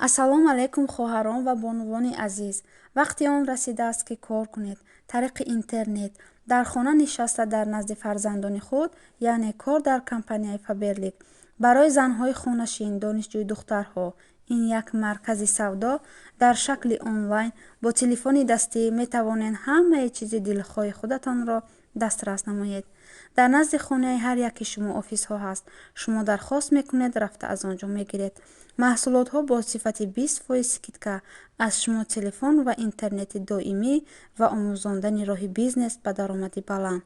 Ассалому алайкум, хоҳарон ва бонувони азиз! Вақти он расидааст, ки кор кунед тариқи интернет, дар хона нишаста, дар назди фарзандони худ, яъне кор дар компанияи Фаберлик. Барои занҳои хонашин, донишҷӯи духтарҳо ин як маркази савдо дар шакли онлайн. Бо телефони дастӣ метавонед ҳамаи чизи дилхоҳи худатонро дастрас намоед. Дар назди хонаи ҳар яки шумо офисҳо ҳаст. Шумо дархост мекунед, рафта аз он ҷо мегиред. Маҳсулотҳо бо сифати 20% скидка, аз шумо телефон ва интернети доимӣ ва омӯзондани роҳи бизнес ба даромади баланд.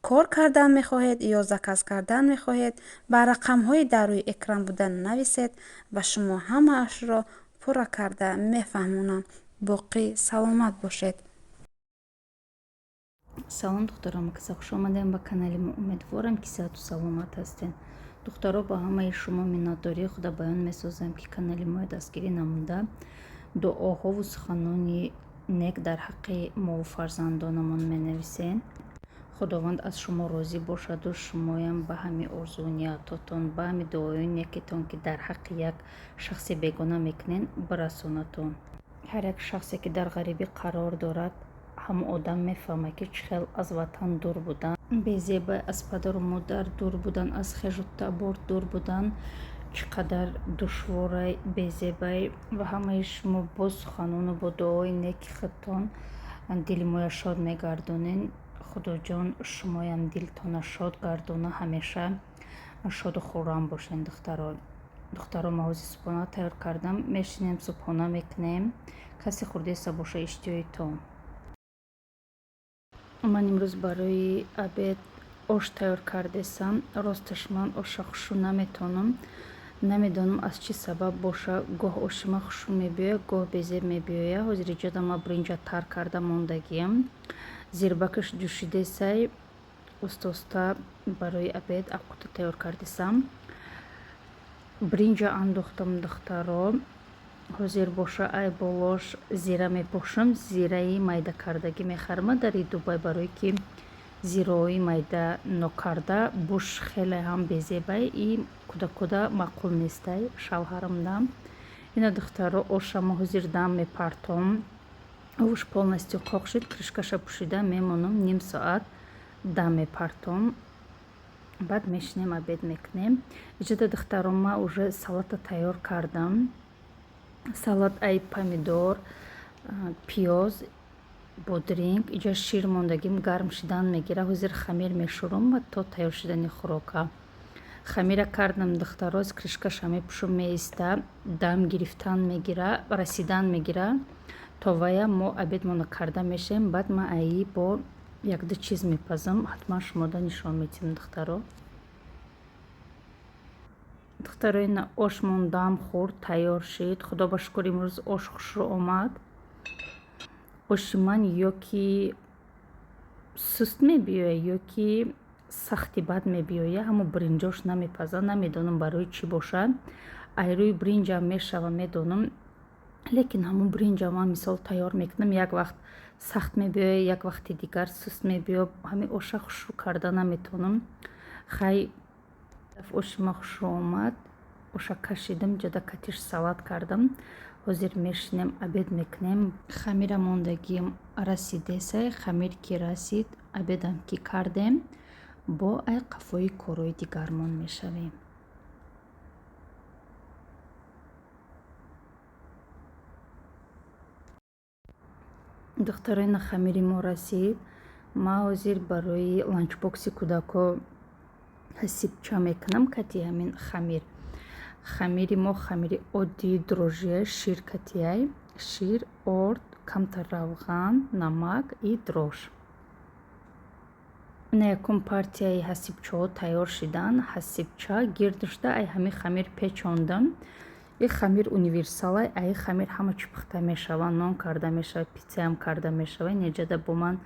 Кор кардан мехоҳед ё заказ кардан мехоҳед, ба рақамҳои дар рӯи экран буда нависед ва шумо ҳамаашро пурра карда мефаҳмонам. Боқӣ саломат бошед. Салом, духтарон, каса хуш омадем ба канали мо. Умедворам, ки сиҳату саломат ҳастед. Духтаро, ба ҳамаи шумо миннатдории худа баён месозам, ки канали моро дастгирӣ намуда, дуоҳову суханони нек дар ҳаққи мову фарзандонамон менависен. Худованд аз шумо розӣ бошаду шумоям ба ҳами орзуу ниятотон, ба ҳами дуои некетон, ки дар ҳаққи як шахси бегона мекунен, бирасонатон. Ҳар як шахсе, ки дар ғарибӣ қарор дорад, ҳамон одам мефаҳмад, ки чӣ хел аз ватан дур будан, безеба, аз падару модар дур будан, аз хешу табор дур будан чӣ қадар душворай, безебай. Ва ҳамаи шумо бо суханону бо дуои неки худтон дили моя шод мегардонед. Худоҷон шумоям дилтона шод гардона, ҳамеша шоду хуррам бошед, духтаро. Духтаро, ма ҳозир субҳона тайёр кардам, мешинем, субҳона мекунем. Касе хурдеса боша, иштиҳои то. Ман имрӯз барои обед ош тайёр кардесам. Росташ, ман оша хушу наметонам. Намедонам, аз чӣ сабаб боша, гоҳ оши ман хушу мебиёяд, гоҳ безеб мебиёяд. Ҳозир иҷода ман бринҷа тар карда мондагиам, зирбакаш ҷӯшидесай. Оста-оста барои обед аққута тайёр кардесам. Бринҷа андохтам, духтаро. Ҳозир боша, ай болош зира мепошам. Зираи майда кардагӣ мехарам дари Дубай, барое ки зираҳои майда нокарда буш хеле ҳам безебай и куда-куда маъқул нестай шавҳарамда. Ина, духтаро, ошама ҳозир дам мепартом. Овуш полностью қоқ шуд, крышкаша пӯшида мемонам, ним соат дам мепартом, баъд мешинем, обед мекунем. Иҷода, духтаро, ма уже салата тайёр кардам. Салат ай помидор, пиёз, бодринг. Иҷа шир мондагим, гарм шидан мегира. Ҳозир хамир мешӯрам то тайёр шидани хӯрока. Хамира кардам, духтаро, крышкаша мепӯшум, меиста, дам гирифтан мегира, расидан мегира. То вая мо обедмона карда мешавем. Баъд ман аи бо якду чиз мепазам, ҳатман шумода нишон медиҳам, духтаро. Духтаро, ина ошмон дам хӯрд, тайёр шид. Худо ба шукр, имрӯз ош хушрӯ омад. Оши ман ё ки суст мебиёяд, ё ки сахти бад мебиёяд, ҳамо бринҷош намепазад. Намедонам, барои чӣ бошад. Ай рӯи бринҷам мешава, медонам, лекин ҳамон бринҷа ман мисол тайёр мекунам, як вақт сахт мебиёяд, як вақти дигар суст мебиёяд. Ҳамин оша хушрӯ карда наметавонам. Хай, оши ман хушрӯ омад. Оша кашидам, ҷода катиш салат кардам. Ҳозир мешинем, обед мекунем. Хамира мондагиам расидесай. Хамир ки расид, обедам ки кардем, бо ай қафои корҳои дигармон мешавем. Духтаро, ина хамири мо расид. Ман ҳозир барои ланчбокси кӯдако ҳасибча мекунам кати ҳамин хамир. Хамири мо хамири оддии дрожжия, шир катияй: шир, орд, камтар равған, намак и дрожж. Ина якум партияи ҳасибчаҳо тайёр шидан. Ҳасибча гирд шуда, ай ҳамин хамир печондам. И хамир универсалай, ай хамир ҳама чӣ пухта мешава: нон карда мешава, питсаям карда мешава. Инеҷада бо ман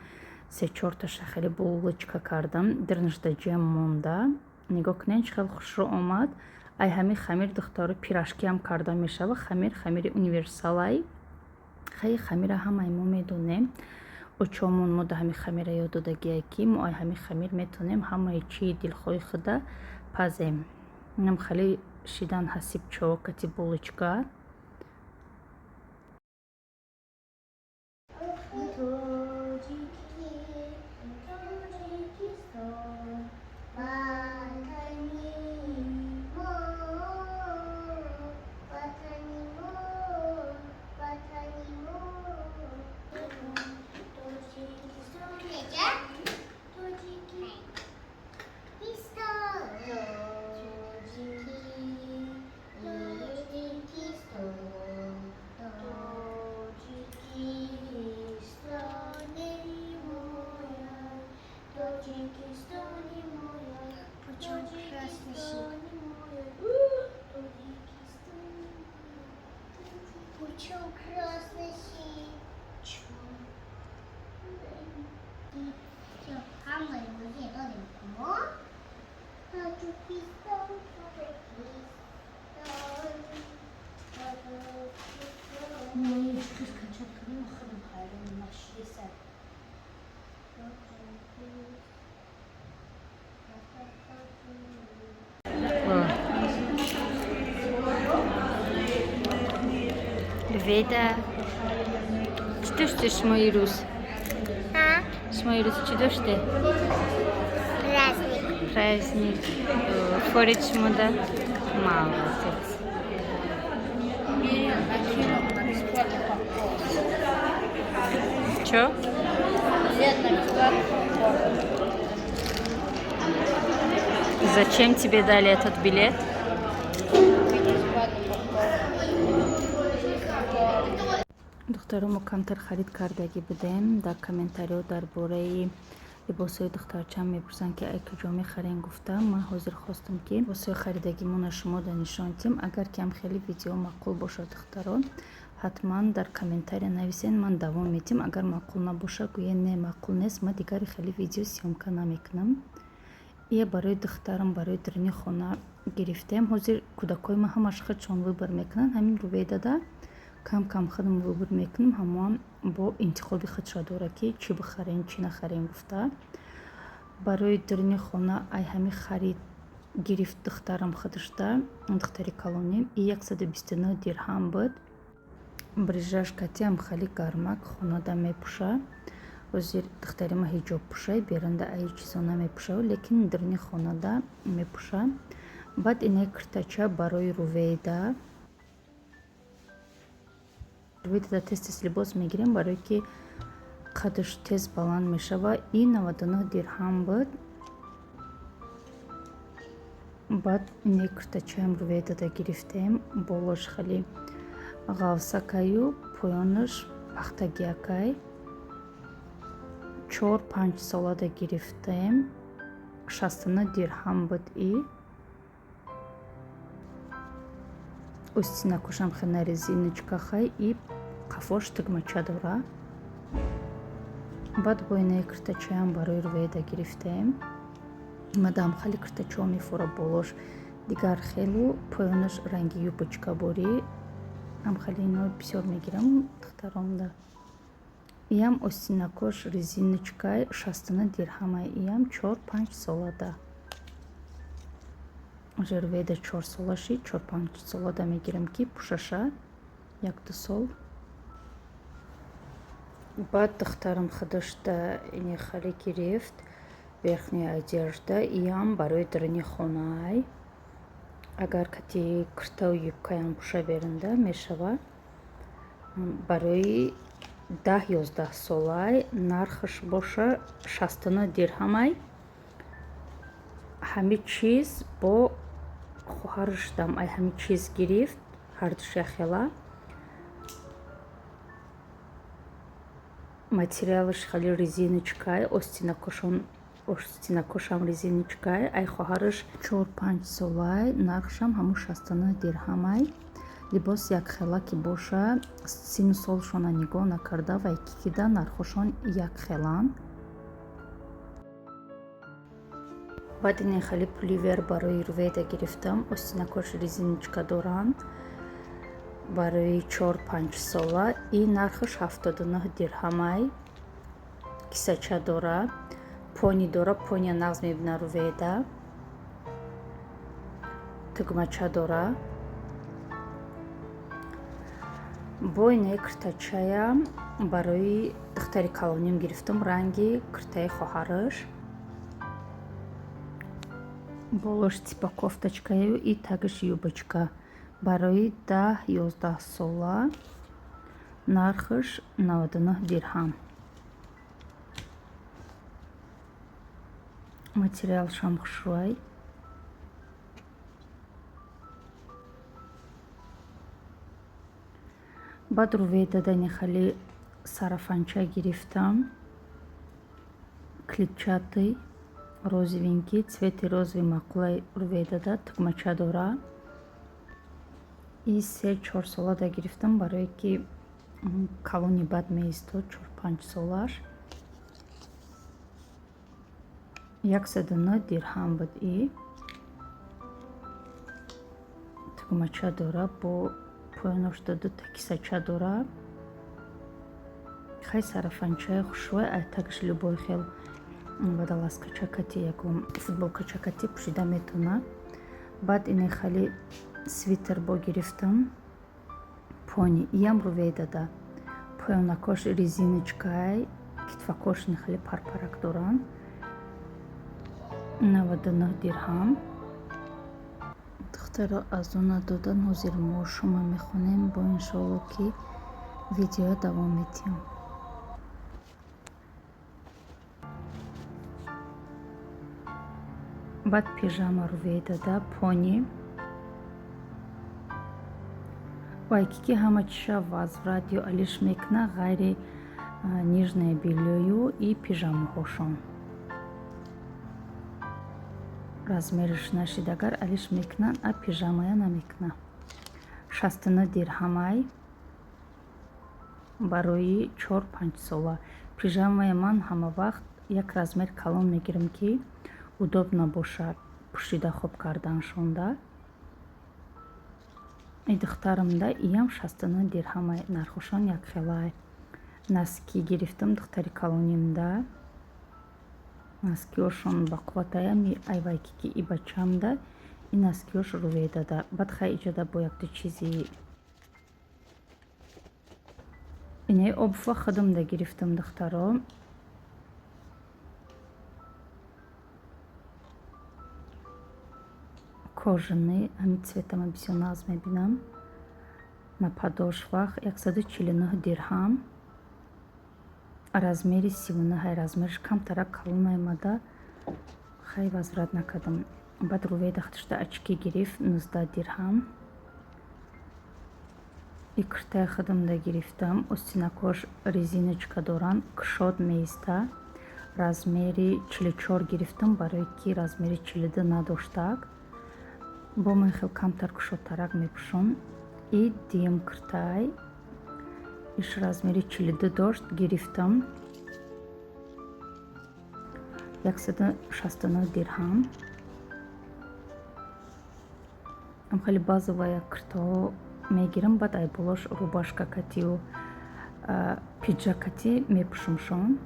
се чорташа хеле булочка кардам, дирнашда ҷем монда. Нигоҳ кунед, чӣ хел хушрӯ омад. Ай ҳамин хамир, духтаро, пирожкиам карда мешава. Хамир хамири универсалай. Хай, хамира ҳамаи мо медонем. Очомон мо да ҳамин хамира ёд додагие, ки мо ай ҳамин хамир метавонем ҳамаи чии дилхоҳи худа пазем. Инам хеле шидан ҳасибчо кати булочка. Рувейда, чӣ доште шумо ирӯз? Шумо ирӯз чӣ доште? Праздник. Праздник. Форид шумода? Молодец. Чё? Билет на бесплатный попкорн. Зачем тебе дали этот билет? Купить бесплатный попкорн. Духтаро, мо камтар харид кардагӣ будем. Дар комментариҳо дар бораи либосҳои духтарчаам мепурсанд, ки ай куҷо мехарем гуфта. Ман ҳозир хостам, ки либосҳои харидагимонро шумо да нишон диҳем. Агар ки ам хеле видео маъқул бошад, духтаро, ҳатман дар комментария нависен, ман давом медиҳам. Агар маъқул набошад, гӯед, не, маъқул нест, ман дигари хеле видео съёмка намекунам. Ия барои духтарам, барои даруни хона гирифтем. Ҳозир кӯдакҳои ман ҳамаш худшон выбор мекунанд. Ҳамин Рувейдада кам кам худам выбор мекунам, ҳамоам бо интихоби худша дора, ки чӣ бихарем, чӣ нахарем гуфта. Барои даруни хона ай ҳами харид гирифт духтарам худашда, духтари калоним, и 129 дирҳам буд. Брижаш катиам хеле гармак хонада мепӯша. Ҳозир духтари ма ҳиҷоб пӯшай, берунда ай чизо намепӯша, лекин даруни хонада мепӯша. Баъд инаи киртача барои Рувейда. Рувейдада тез тез либос мегирем, барое ки қадаш тез баланд мешава. И 99 дирҳам буд. Баъд инаи киртачаам Рувейдада гирифтем. Болош хеле ғавсакаю, поёнаш пахтагиякай. 4-5 солада гирифтем. 69 дирҳам буд. И остинакошам хеле резиночка хай, и қафош тугмача дора. Баъд бо инаи киртачаам барои Рувейда гирифтем. Мадам хеле киртачаҳо мефора, болош дигар хелу, поёнаш ранги юбочка борӣ. Ам хеле ино бисёр мегирам духтаромда. Иам остинакош резиночкай, 69 дирҳамай, иам 4-5 солада. Уже Рувейда 4 сола шид, 4-5 солада мегирам, ки пӯшаша 1-2 сол. Баъд духтарам худашда ини хеле гирифт верхняя одежда, иам барои даруни хонаай. Агар кати киртау юбкаям пӯша берунда мешава. Барои 10-11 солай, нархаш боша 69 дирҳамай. Ҳами чиз бо хоҳарашдам ай ҳами чиз гирифт, ҳардуш яхела. Материалаш хеле резиночкай, остинакошам резиночкай. Ай хоҳараш 4-5 солай, нархшам ҳамун 69 дирҳамай. Либос якхела ки боша, сину солшона нигоҳ накарда, вай кикида нархошон якхеланд. Баъд ин хеле пуловер барои Рувейда гирифтам. Остинакош резиночка доранд, барои 4-5 сола, и нархаш 79 дирҳамай. Кисача дора, пони дора, поня нағз мебина Рувейда, тугмача дора. Бо инаи киртачаям барои духтари калоним гирифтам, ранги киртаи хоҳараш. Болош типа кофточкаю и тагаш юбочка, барои 10-11 сола, нархаш 99 дирҳам. Материалшам хушрӯай. Баъд Рувейдадани хеле сарафанча гирифтам, клетчатый, розовенький, цвети розовый маъқулаи Рувейдада. Тугмача дора. И 3-4 солада гирифтам, барое ки калони бад меистод, 4-5 солаш. 109 дирҳам буд. И Тугмача дора, бо поёношда дута кисача дора. Хай, сарафанчаи хушрӯй, айтагаш любой хел водолазкача кати, ягон футболкача кати пӯшида метавонад. Баъд ине хали свитер бо гирифтам, пони, иям руведада, поёнакош резиночкай, китфакош хеле парпарак доранд. 99 дирҳам. Духтаро, азона додан, ҳозир мо шума мехонем, бо иншоалло ки видео давом медиҳам. Баъд пижама руведада, пони, вайки ки ҳама чиша возврат ё алиш мекуна, ғайри нижнее бельёю и пижамаҳошон. Размериш нашид, агар алиш мекунанд, а пижамая намекуна. 69 дирҳамай барои 4-5 сола. Пижамаи ман ҳама вақт як размер калон мегирам, ки удобно бошад пӯшида хоб карданшонда. И духтарамда иям 69 дирҳамай, нархошон якхелай. Носки гирифтам духтари калонимда, носкиошон бақувватаям, айвайки ки и бачамда и носкиош руведада. Баъд хай, иҷода бо якду чизи инаи обува худамда гирифтам, духтаро. Кожаный, ҳамин цветама бисёр нағз мебинам. На подошвах 149 дирҳам, размери 39, размериш камтарак калон омада, хай, возврат накардам. Баъд руведа худашда очки гирифт, 19 дирҳам. И куртаи худамда гирифтам, остинакош резиночка доранд, кушод меиста. Размери 44 гирифтам, барое ки размери 42 надоштак, бо ман хел камтар кушодтарак мепӯшам. И дуюм куртай, иш размери 42 дошт, гирифтам, 169 дирҳам. Ам хеле базовая куртаҳо мегирам, баъд ай болош рубашка катию пиджак кати мепӯшумшон.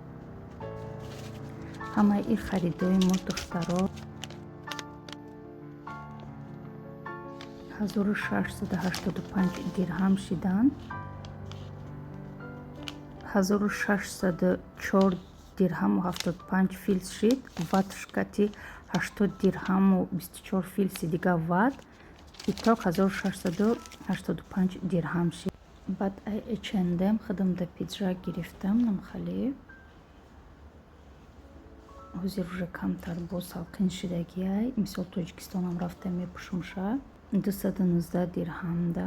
Ҳамаи и харидои мо, духтаро, 1685 дирҳам шиданд. 1604 дирҳаму 75 филс шид. Ватшкати 80 дирҳаму 24 филси дига ват, итог 1685 дирҳам шид. Баъд ай H&M худамда пиджак гирифтам намхале. Ҳозир уже камтар боз салқин шидагиай, мисол Тоҷикистонам рафта мепӯшумша. 219 дирҳамда.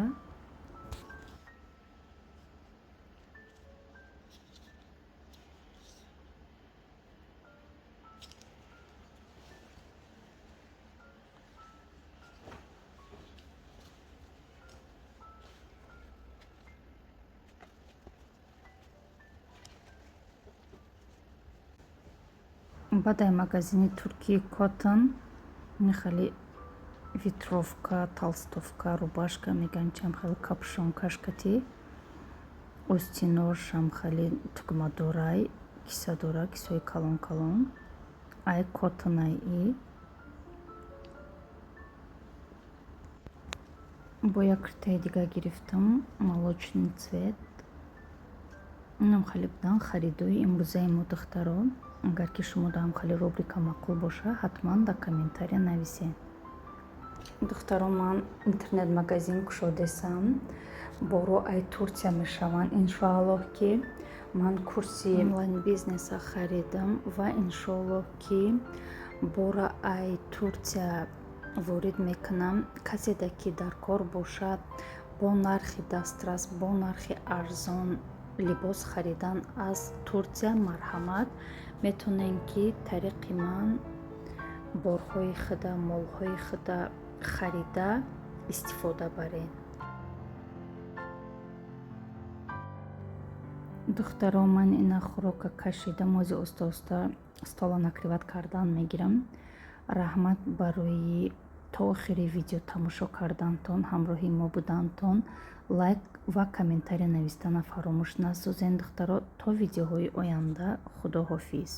Баъд ай магазини туркии Koton хеле ветровка, толстовка, рубашка мегӯянд, чам хеле капюшонкаш кати, остиношам хеле тугмадорай, киса дора, кисои калон калон. Ай Koton-ай и бо як куртаи дига гирифтам, молочный цвет. Инам хеле будан харидои имрӯзаи мо, духтаро. Агар ки шумо даам хеле рубрика маъқул боша, ҳатман дар комментария нависед. Духтаро, ман интернет-магазин кушодесам, боро ай Турсия мешаванд. Иншоаллоҳ ки ман курси онлайн бизнеса харидам ва иншоаллоҳ ки бора ай Турсия ворид мекунам. Каседа ки дар кор бошад, бо нархи дастрас, бо нархи арзон либос харидан аз Турсия, марҳамат, метавонем ки тариқи ман борҳои худа, молҳои худа харида истифода баред. Духтаро, ман ина хӯрока кашидам, ҳозир оста оста стола накрывать кардан мегирам. Раҳмат барои То охири видео тамошо кардантон, ҳамроҳи мо будантон. Лайк ва комментария навистана фаромӯш насозен, духтаро. То видеоҳои оянда, худо ҳофиз.